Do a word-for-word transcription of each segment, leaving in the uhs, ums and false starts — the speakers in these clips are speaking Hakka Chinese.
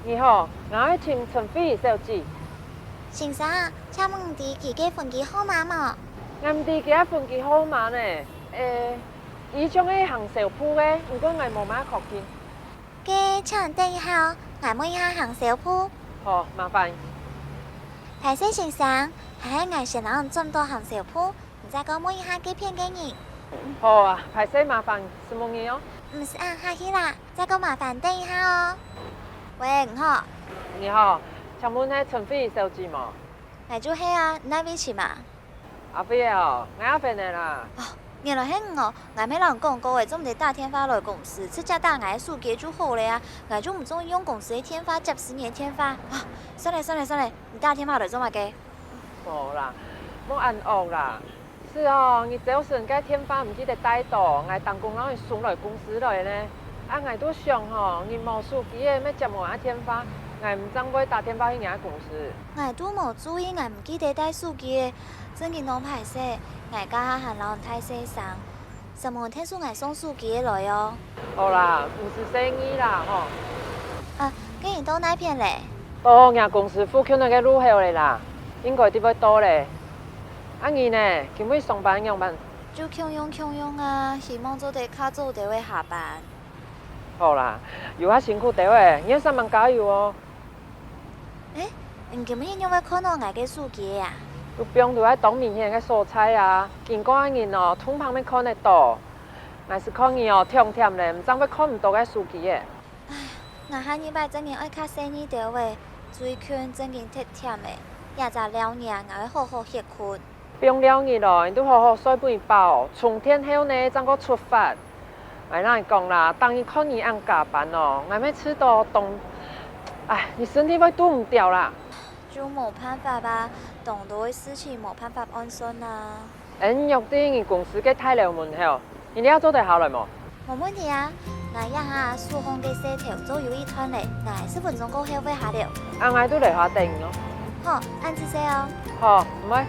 你好，𠊎愛尋陳慧儀小姐。先生，請問你知佢个分機號碼無？𠊎毋知佢个分機號碼呢。誒，佢像係行銷部个，毋過𠊎無麼確定。該請等一下哦，𠊎問一下行銷部。好，麻煩。歹勢先生，還係𠊎先摎你轉到行銷部， 你再過問一下該片个人。好啊，歹勢麻煩，承蒙你哦。毋使恁客氣啦，再過麻煩等一下哦。喂，你好。你好，請問係陳慧儀小姐無？𠊎就係啊，你哪位尋啊？阿輝哦，𠊎阿芬仔啦。哦，原來係你哦，𠊎乜摎你講過誒，做毋得打電話來公司，直接打𠊎个手機就好了啊。𠊎就毋中意用公司个電話接私人个電話。啊，算了算了算了，你打電話來做麼个？ 無啦，莫恁惡啦。係哦，你朝晨个電話毋記得帶到，𠊎當工摎你送來公司來呢。啊，𠊎都想吼，你無手機仔，乜接無𠊎電話，𠊎毋正會打電話去你个公司。𠊎都無注意，𠊎毋記得帶手機仔，正經當歹勢，𠊎這下還摎你大細聲。 承蒙𢯭手𠊎送手機仔來哦。好啦，毋使細義啦吼。啊，該你到哪片咧？到若公司附近个路口咧啦，應該就會到咧。啊你呢，今晡日上班仰般？就共樣共樣啊，希望做得較早兜仔下班。好啦，有較辛苦兜仔，你愛煞猛加油哦。 誒，你今晡日仰會看著𠊎个手機仔啊？就放在該當明顯个所在啊，經過个人哦，通常乜看得著。𠊎係看你哦，忒恬咧，毋正會看毋著該手機仔。𠊎下二擺正經愛較細義兜仔，最近正經忒恬咧，這隻尞日𠊎會好好歇睏。 放尞日咯，你都好好睡分佢飽，充電後呢，正過出發。𠊎摎你講啦，逐日看你恁加班哦，𠊎乜試著當，唉，你身體會堵毋著啦。就無辦法啊，當多个事情無辦法按算啊。恁約定你公司个大樓門口， 你這下做得下來無？無問題啊，𠊎這下手項个事頭做有一段咧，𠊎十分鐘過後會下樓。恁𠊎就來下等你哦。好，恁仔細哦。好，毋會。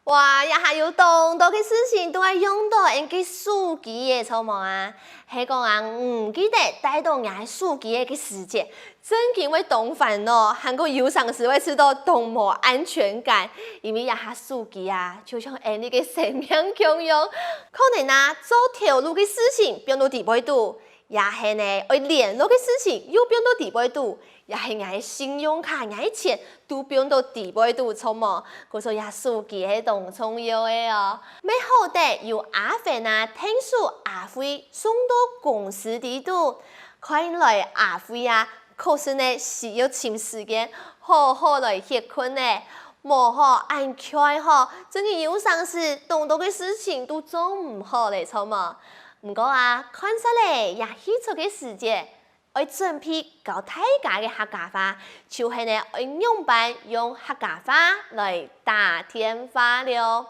哇，這下有當多个事情都愛用著𠊎个手機仔，著無啊？係講啊，毋記得帶著𠊎个手機仔个時節， 正經會當煩惱，還過有成時會試著當無安全感，因為這下手機啊，就像𠊎俚个生命共樣，可能啊，做頭路个事情放到底背肚，也係呢，愛聯絡个事情又放到底背肚，也係𠊎个信用卡、𠊎个錢都放到底背肚，著無？故所這手機係當重要个哦。乜好得有阿芬啊，𢯭手阿輝送到公司底肚， 看來阿輝啊，確實呢需要尋時間好好來歇睏呢。無吼，恁𤸁吼，正經有成時當多个事情都做毋好咧，著無？毋過啊，看煞咧，這戲齣个時節，愛準備教大家个客家話，就係呢愛仰般用客家話來打電話了。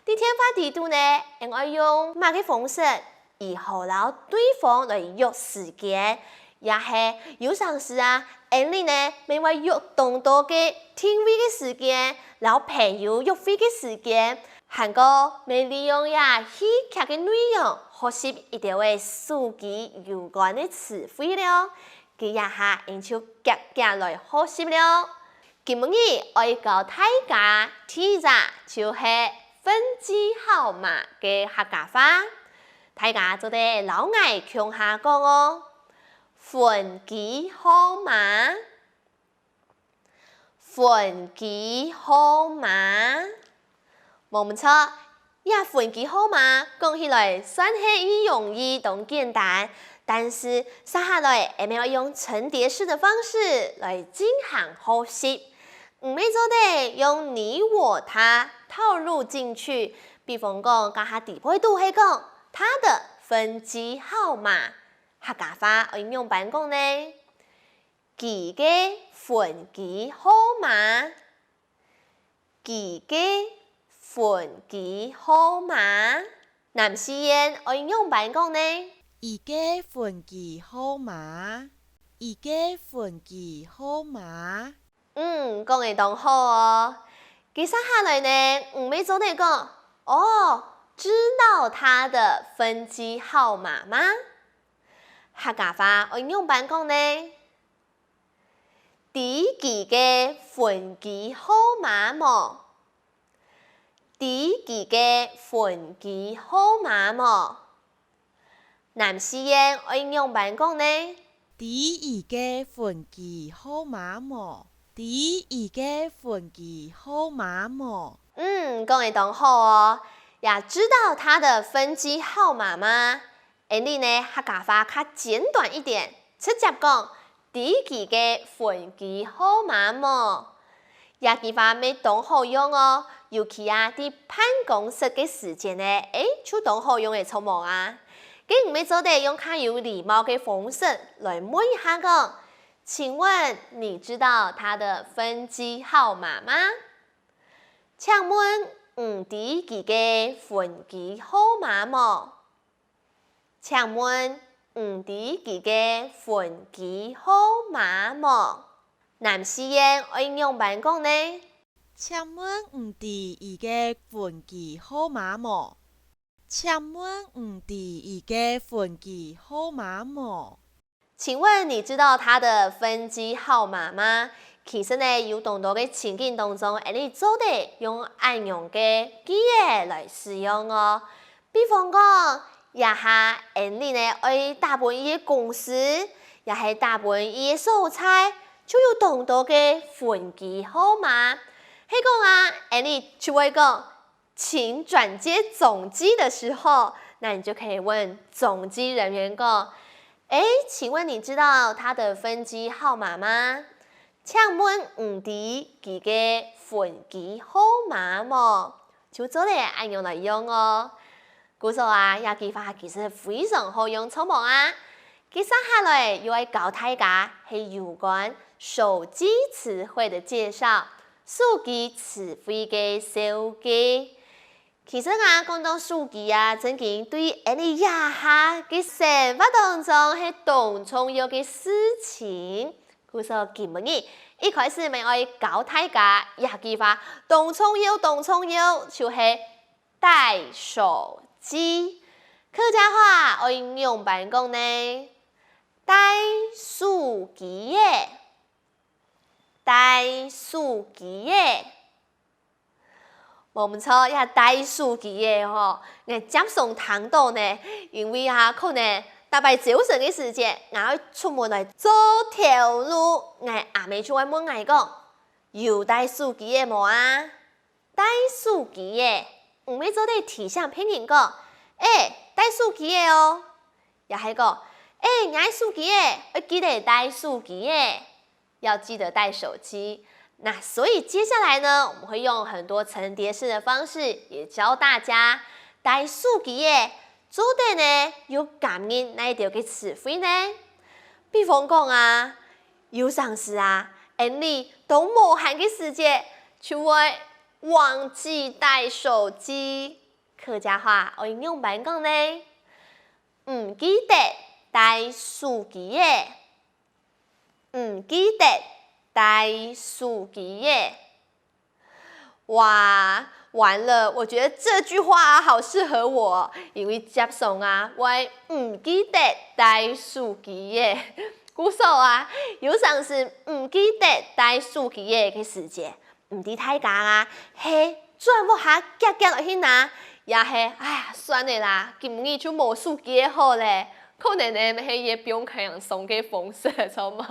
在電話底肚呢，𠊎愛用麼个方式 以後摎對方來約時間，也係有成時啊，𠊎俚呢，乜會約當多个訂位个時間，摎朋友約會个時間，還過乜利用這戲劇个內容，學習一兜仔手機有關个詞彙了。該這下𠊎就遽遽來學習了。今晡日愛教大家第一隻就係分機號碼个客家話。 大家做得摎𠊎共下講哦。分機號碼，分機號碼。無毋著，這分機號碼講起來算係已容易當簡單，但是接下來𠊎俚愛用層疊式个方式來進行學習。 你乜做得用你我他套入進去，比方講，這下底背肚係講他的分機號碼，客家話愛仰般講呢？佢个分機號碼，佢个分機號碼。南四縣愛仰般講呢？佢个分機號碼，佢个分機號碼。 嗯，講得當好哦！該接下來呢，你乜做得講：「哦，知道他的分機號碼嗎？客家話愛仰般講呢？知佢个分機號碼無？知佢个分機號碼無？南四縣愛仰般講呢？知佢个分機號碼無？知佢个分機號碼無？嗯，講得當好哦！也知道他的分機號碼嗎？恁呢客家話較簡短一點，直接講，知佢个分機號碼無？這句話乜當好用哦，尤其啊，在辦公室个時節呢，誒，就當好用个著無啊？該你乜做得用較有禮貌个方式來問一下講：「請問你知道他的分機號碼嗎？」請問你知佢个分機號碼無？請問你知佢个分機號碼無？南四縣愛仰般講呢？請問你知佢个分機號碼無？請問你知佢个分機號碼無？請問你知道他的分機號碼嗎？其實呢，有當多个情境當中，𠊎俚做得用恁樣个句仔來使用哦。比方講，這下𠊎俚呢愛打分一个公司，也係打分一个所在，就有當多个分機號碼。係講啊，𠊎俚就會講：「請轉接總機的時候」，那你就可以問總機人員講：「誒，請問你知道他的分機號碼嗎？」請問你知佢个分機號碼無？就做得恁樣來用哦。故所啊，這句話其實非常好用，著無啊？接下來又愛教大家係有關手機詞彙的介紹，手機詞彙个紹介。其實啊，講到手機啊，正經對𠊎俚這下个生活當中係當重要个事情。故所今晡日一開始乜愛教大家這句話，當重要，當重要，就係帶手機。客家話愛仰般講呢？帶手機仔，帶手機仔。無毋著，這帶手機仔吼，𠊎輒常聽著呢，因為啊，可能逐擺朝晨个時節，𠊎愛出門來做頭路，𠊎阿姆就會問𠊎講：「有帶手機仔無啊？」帶手機仔，你乜做得提醒別人講：「誒，帶手機仔哦！」也係講：「誒，若手機仔，愛記得帶手機仔。」要記得帶手機。那所以接下來呢，我們會用很多層疊式的方式，也教大家帶手機仔，做得呢有感應哪兜个詞彙呢？比方講啊，有成時啊，𠊎俚當無閒个時節，就會忘記帶手機。客家話愛仰般講呢？毋記得帶手機仔，毋記得帶手機仔。哇，完了，我覺得這句話好適合我，因為輒常啊，𠊎毋記得帶手機仔。故所啊，有成時毋記得帶手機仔个時節，毋知大家啊，係轉屋下遽遽來去拿，也係，哎呀，算了啦，今日就無手機仔好了。可能呢，係一个放輕鬆个方式，著無？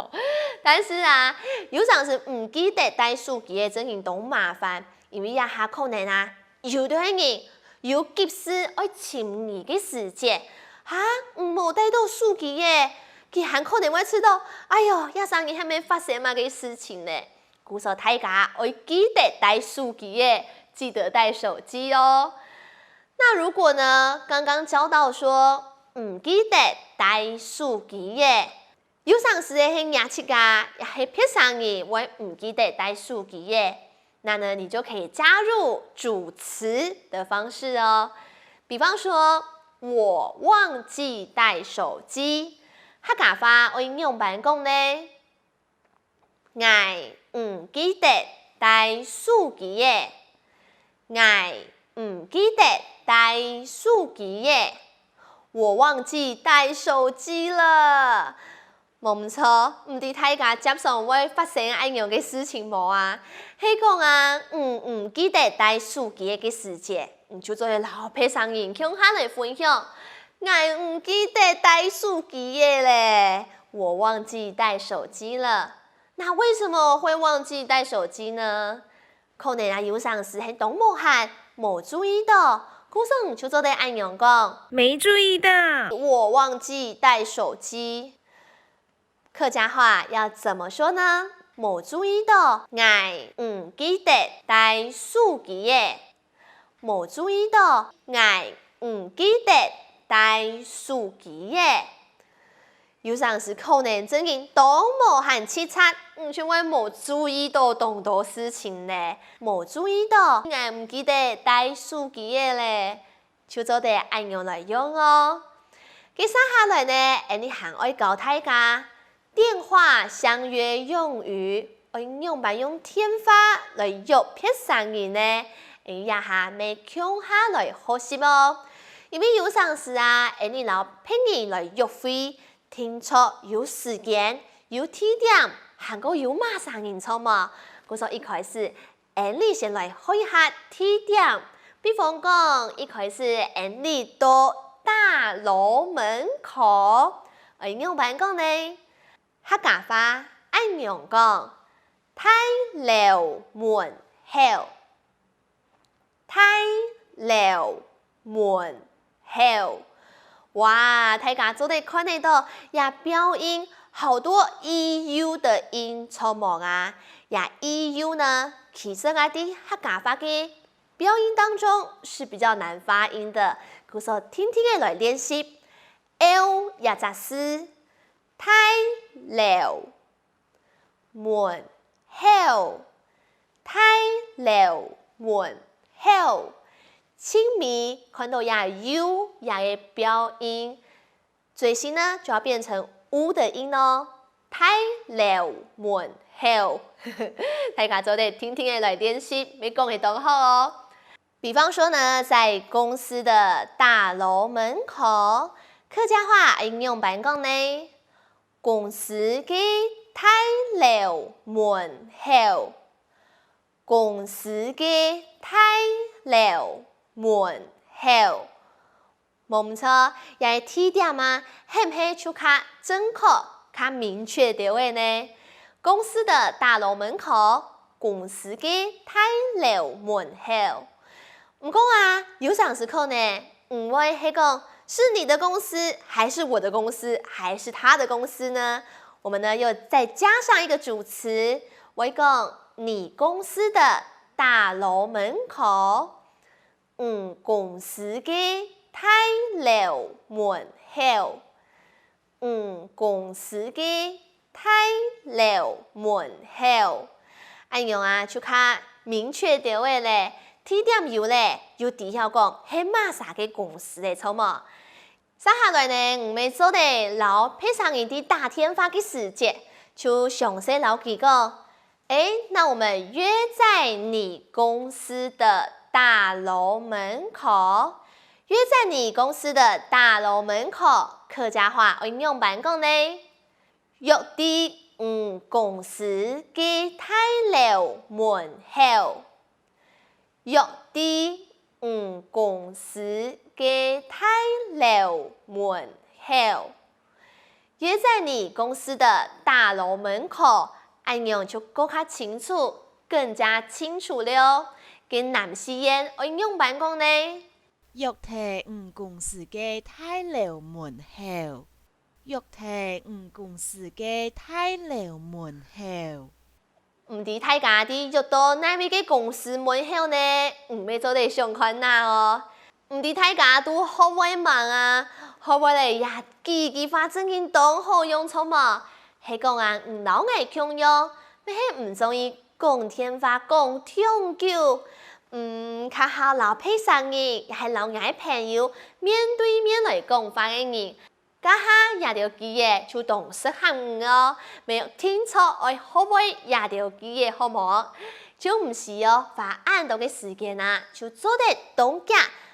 但是啊，有成時毋記得帶手機仔，正經當麻煩，因為這下可能啊，有兜人有急事愛尋你个時節，哈，你無帶著手機仔，佢還可能會知著，哎喲，這儕人係毋係發生麼个事情呢？ 故所大家愛記得帶手機仔，記得帶手機哦。那如果呢，剛剛教到說，毋記得帶手機仔，有成時仔係若自家，也係別儕人會毋記得帶手機仔，那呢，你就可以加入主詞的方式哦。比方說，我忘記帶手機，客家話愛仰般講呢？ 𠊎毋記得帶手機仔。𠊎 你毋記得帶手機耶，我忘記帶手機了。無毋著，毋知大家輒常會發生恁樣个事情無啊？係講啊，你毋記得帶手機个時節，你就做得摎別儕人共下來分享：「𠊎毋記得帶手機耶咧，我忘記帶手機了。」那為什麼會忘記帶手機呢？可能啊，有成時係當無閒，無注意著，故所你就做得恁樣講：「沒注意到，我忘記帶手機。」客家話要怎麼說呢？無注意著，𠊎毋記得帶手機耶。無注意著，𠊎毋記得帶手機耶。有成時可能正經當無閒直掣，你就會無注意著當多事情咧。無注意著，𠊎毋記得帶手機耶咧，就做得恁樣來用哦。該續下來呢，𠊎俚還愛教大家，電話相約用語，愛仰般用電話來約別儕人呢？𠊎俚這下乜共下來學習哦。因為有成時啊，𠊎俚摎別人來約會，定著有時間、有地點，還過有麼儕人著無？故所一開始，𠊎俚先來學一下地點。比方講，一開始𠊎俚到大樓門口，愛仰般講呢？客家話恁樣講：大樓門口。 大樓門口。哇，大家做得看得著，這標音好多E U的音著無啊？這E U呢，其實啊，在客家話个標音當中是比較難發音的，故所定定仔來練習。L這隻字，大樓 門口，大樓門口。盡尾看著這U這个標音，嘴型呢就要變成U的音哦。大樓門口，大家做得定定仔來練習，乜講會當好哦。比方說呢，在公司的大樓門口，客家話愛仰般講呢？ 公司个大樓門口，公司个大樓門口。無毋著，這个地點啊，係毋係就較正確、較明確兜仔呢？公司的大樓門口，公司个大樓門口。 毋過啊，有成時刻呢，你會係講是你的公司，還是我的公司，還是他的公司呢？我們呢又再加上一個主詞，會講你公司的大樓門口，你公司个大樓門口。 你公司个大樓門口。恁樣啊，就較明確兜仔咧，地點有咧，又知曉講係麼儕个公司咧，著無？續下來呢，你乜做得摎別儕人在打電話个時節，就詳細摎佢講：「欸，那我們約在你公司的大樓門口。」約在你公司的大樓門口，客家話愛仰般講呢？約在你公司个大樓門口。約在你公司个大樓門口。 約在你公司的大樓門口，恁樣就過較清楚，更加清楚了哦。該南四縣愛仰般講呢？約在你公司个大樓門口。約在你公司个大樓門口。 毋知大家在約到哪位个公司門口呢？你乜做得想看啊哦！毋知大家都學會吂啊？學會了這幾句話正經當好用著無？係講啊，你摎𠊎共樣，乜係毋中意講電話講當久，嗯，較好摎別儕人，也係摎𠊎个朋友面對面來講話个人。這下這兜句仔就當適合你哦，乜定著愛學會這兜句仔好無？就毋使哦花恁多个時間啊，就做得當遽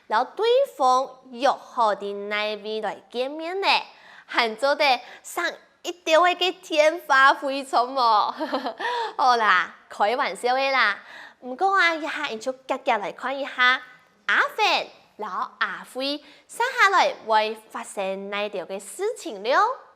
摎對方約好在哪位來見面了，還做得省一兜仔个電話費著無？好啦，開玩笑个啦。毋過啊，這下你就遽遽來看一下阿芬摎阿輝接下來會發生哪兜个事情了。